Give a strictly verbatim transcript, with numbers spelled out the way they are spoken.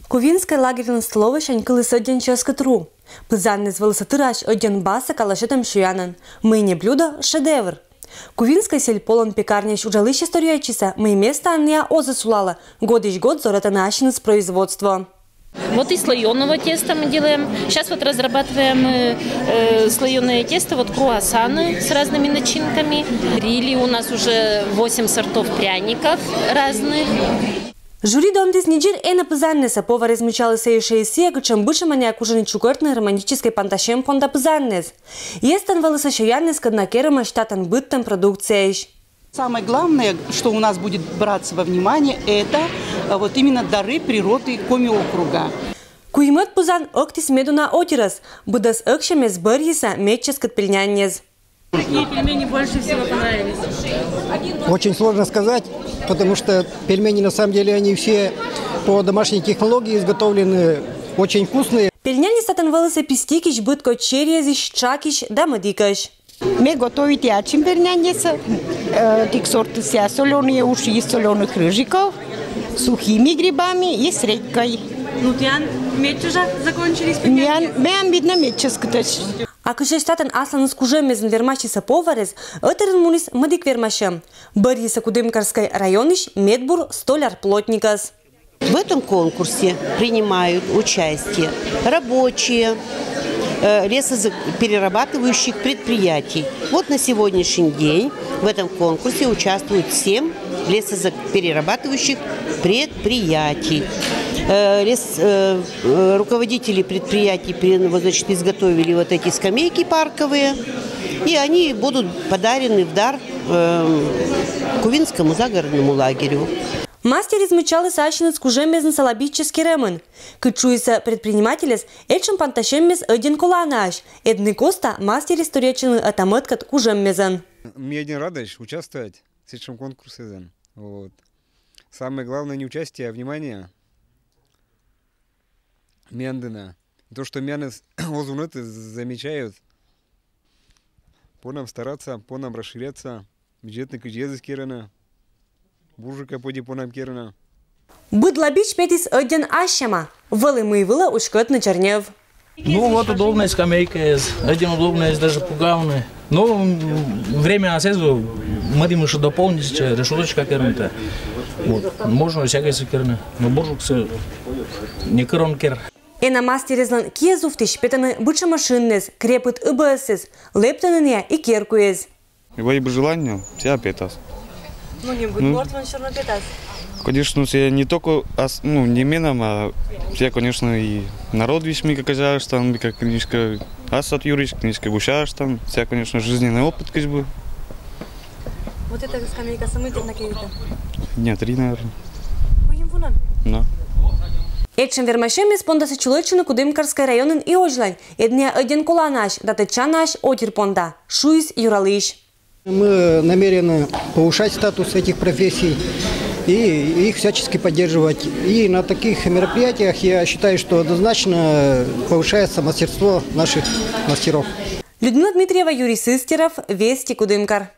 Кувинскӧй лагерьлӧн столӧвӧйсянь кыліс ӧддьӧн чӧскыд ру. Пызанныс вӧлі тырач ӧддьӧн басӧ калӧ сетӧм сёянӧн. Мый не блюдо, шедевр. Кувинскӧй сельполӧн пекарняысь уджалысьяс торъяӧдчисӧ, мый местаын найӧ оз и сулалӧ, годысь год зорӧтӧны ассьыныс производство. Вот из слоёного теста мы делаем. Сейчас вот разрабатываем э, э, слоёное тесто, вот круассаны с разными начинками. Грили у нас уже восемь сортов пряников разных. Жюри донтіс не дзир энӧ пызаннысӧ, поварыс мыччаліс эйӧ шӧйыс сійӧ, кытшӧм быдшӧмӧн найӧ кужӧны чукӧртны романтическӧй пантасьӧм понда пызанныс. Естӧн вӧліс сёянныс, кӧдна керӧмаӧсь татӧн быдтӧм продукцияысь. Самое главное, что у нас будет браться во внимание, это э, вот именно дары природы Коми округа. Куимӧд пызан ӧктіс медуна отирӧс, быдӧс ӧксьӧмӧс бӧрйисӧ медчӧскыд пельняньыс. Какие пельмени больше всего понравились? Очень сложно сказать, потому что пельмени на самом деле они все по домашней технологии изготовлены, очень вкусные. Пельняньыс татӧн вӧлісӧ пистикысь, быд кодь чериӧзысь, тшакысь да мӧдікӧсь. Ме готовиті ачым пельняньыс, э, тік сортыс, солёные уши из солёных рыжиков, сухими грибами и с редькой. Ну, тіян медтшӧтш закончились пельмени? Миян, миян, видно, медтшӧтш кытӧсь. А кыдз татӧн асланыс кужӧммезйын вермасис поварыс, ӧтарӧн муніс мӧдік вермасьӧм. Бӧрйисӧ Кудымкарскӧй районысь медбур столяр-плотникӧс. В этом конкурсе принимают участие рабочие э, лесозаг- перерабатывающих предприятий. Вот на сегодняшний день в этом конкурсе участвуют семь лесозаг- перерабатывающих предприятий. Э, лес- э, э, руководители предприятий при- вот, значит, изготовили вот эти скамейки парковые, и они будут подарены в дар э, Кувинскому загородному лагерю. Мастерыс мыччаліс ассьыныс кужӧммезйын салабиччӧс керӧмын. Кыдз шуисӧ предпринимательыс, этшӧм пантасьӧммес ӧддьӧн коланаӧсь. Ӧд нин коста мастерыс торъячӧны ӧта-мӧдкӧд кужӧммезйын. Ми ӧдйӧн радӧсь участвовать сэтшӧм конкурсъясын. Вот. Самое главное не участие, а внимание. Миян дінӧ. То, что миянӧс оз вунӧдты, замечают. Понам стараться, понам расширяться. Бюджетнӧй кыдз йӧзыс керӧны. Бурджыка поди понам керны. Быд лабич петіс ӧддьӧн ассяма. Вӧлі мый вылӧ уськӧдны чернев. Ну вот удобная скамейка, ӧддьӧн удобная, даже пугавны. Ну, м, время асьсӧ мӧдім ещё дополнить, ещё решёточка керны-то. Вот. Можно всякӧйсӧ керны. Но бурджыксӧ некӧн он кер. Ӧні мастерыслӧн киӧ зувтысь петӧны быдшӧм машиннас, крепыт ыбӧсыс, лэптӧны найӧ и керкуӧс. Вӧлі бы желание, всё петас. Ну, не быд морт, он всё равно петас. Конечно, всё не только ас-, ну, не менам, а всё, конечно, и народ весь ми, как жаль, что он, как книжка, ас от Юрьевич, книжка Гущаш, там, всё, конечно, жизненный опыт, как бы. Вот эта скамейка самый дерна кевитӧ? Нет, три, наверное. Куим вунӧн? Да. Этшӧм вермасьӧмыс пондасӧ чулӧдчӧны Кудымкарскӧй районын и озьлань. Ӧд найӧ ӧддьӧн коланаӧсь да тӧдчанаӧсь отир понда, шуис юралысь. Мы намерены повышать статус этих профессий и их всячески поддерживать. И на таких мероприятиях, я считаю, что однозначно повышается мастерство наших мастеров. Людмила Дмитриева, Юрий Сыстеров, Вести, Кудымкар.